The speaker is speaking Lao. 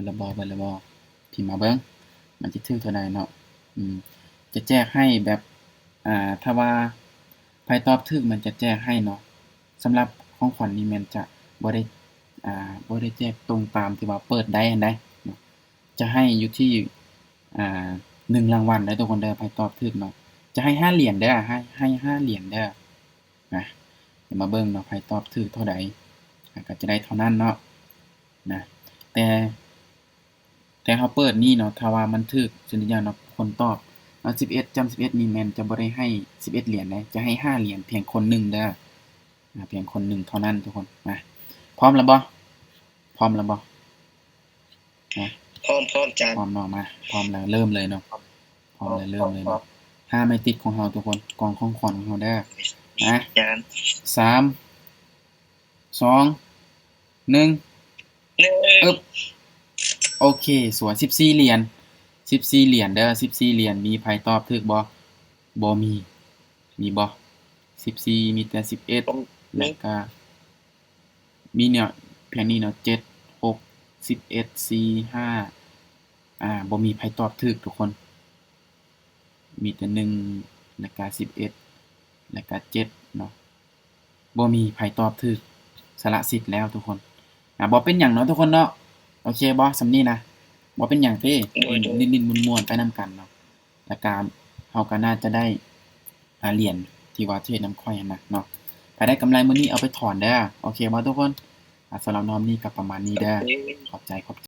ດແລ້ວບໍ່ ເບິດແລ້ວບໍ່ ພິມມາເບິ່ງ ມັນຈະຖືກເທົ່າໃດເນາະ. ອືມ ຈະແຈກໃຫ້ແບບ ອ່າ ຖ້າວ່າໃຜຕອບຖືກ ມັນຈະແຈກໃຫ້ເນາະ. ສຳລັບຂອງຂວັນນີ້ແມ່ນຈະບໍ່ໄດ້ ອ່າ ບໍ່ໄດ້ແຈກຕົງຕາມທີ່ວ່າເປີດໄດ້ຫັ້ນໃດ ຈະໃຫ້ຢູ່ທີ່ ອ່າ ໜຶ່ງລາງວັນເດີທຸກຄົນເດີ ໃຜຕອບຖືກເນາະ. ຈະໃຫ້ຫ້າຫຼຽນເດີ ໃຫ້ ໃຫ້ຫ້າຫຼຽນເດີ. ນະ ດຽວມາເບິ່ງເນາະ ໃຜຕອບຖືກເທົ່າໃດ ກໍຈະໄດ້ເທົ່ານັ້ນເນາະ ນະ. ແຕ່ ແຕ່ເຮົາເປີດນີ້ເນາະ ຖ້າວ່າມັນຖືກ ສ່ວນໃຫຍ່ເນາະ ຄົນຕອບເນາະ ສິບເອັດ ຈຳສິບເອັດນີ້ແມ່ນຈະບໍ່ໄດ້ໃຫ້ສິບເອັດຫຼຽນເດ້ ຈະໃຫ້ຫ້າຫຼຽນ ພຽງຄົນໜຶ່ງເດີ ນະ ພຽງຄົນໜຶ່ງເທົ່ານັ້ນທຸກຄົນ. ນະ ພ້ອມແລ້ວບໍ່? ພ້ອມແລ້ວບໍ່? ນະ ພ້ອມ ພ້ອມ ອາຈານ. ພ້ອມເນາະ ມາ ພ້ອມແລ້ວເລີ່ມເລີຍເນາະ. ພ້ອມແລ້ວເລີ່ມເລີຍເນາະ. ຫ້າໄມ້ຕິດຂອງເຮົາທຸກຄົນ ກ່ອງຂອງຂວັນຂອງເຮົາເດີ. ນະ ສາມ ສອງ ໜຶ່ງ ອຶບ ໂອເຄ ສວຍ ສິບສີ່ຫຼຽນ ສິບສີ່ຫຼຽນເດີ ສິບສີ່ຫຼຽນ. ມີໃຜຕອບຖືກບໍ່? ບໍ່ມີ. ມີບໍ່? ສິບສີ່ ມີແຕ່ສິບເອັດ ແລ້ວກະມີເນາະ ພຽງນີ້ເນາະ ເຈັດ ຫົກ ສິບເອັດ ສີ່ ຫ້າ ອ່າ ບໍ່ມີໃຜຕອບຖືກທຸກຄົນ. ມີແຕ່ໜຶ່ງ ແລ້ວກະສິບເອັດ ແລ້ວກະເຈັດເນາະ. ບໍ່ມີໃຜຕອບຖືກ ສະຫຼະສິດແລ້ວທຸກຄົນ. ອ່າ ບໍ່ເປັນຫຍັງເນາະທຸກຄົນເນາະ. ໂອເຄບໍ່? ສ່ຳນີ້ນະ ບໍ່ເປັນຫຍັງເດ້ ຫຼິ້ນໆມ່ວນໆໄປນຳກັນເນາະ. ແລ້ວກະເຮົາກໍໜ້າຈະໄດ້ ອ່າ ຫຼຽນທີ່ວ່າເທຣດນຳຂ້ອຍຫັ້ນນະເນາະ. ໃຜໄດ້ກຳໄລມື້ນີ້ເອົາໄປຖອນເດີ. ໂອເຄບໍ່ທຸກຄົນ? ອ່າ ສຳລັບຮອບນີ້ກໍປະມານນີ້ເດີ. ຂອບໃຈ ຂອບໃຈ.